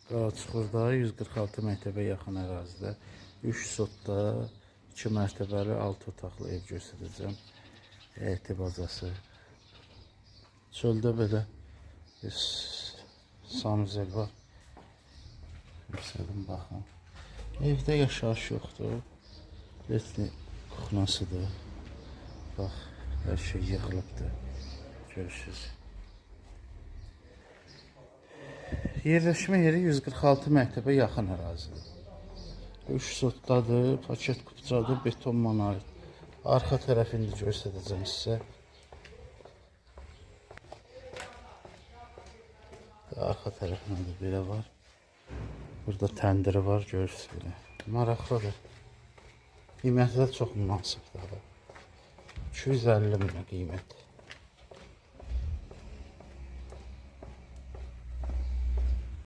Qaraçuxurda 146 məktəbə yaxın ərazidə 3 sotda 2 mərtəbəli 6 otaqlı ev göstərəcəm. Həyəti bacası. Çöldə belə bir sanuzel var. Göstərdim, baxın. Evdə yaşayış yoxdur. Letni kuxnasıdır. Bax, hər şey yığılıbdır. Görürsünüz. Yerləşmə yeri 146 məktəbə yaxın ərazidir. 3 sotdadır, paket kupçadır, beton monolit. Arxa tərəfini də göstərəcəm sizə. Arxa tərəfində də belə var. Burada təndiri var, görürsünüz belə. Maraqlıdır. Qiyməti də çox münasibdir. 250 minə qiymət.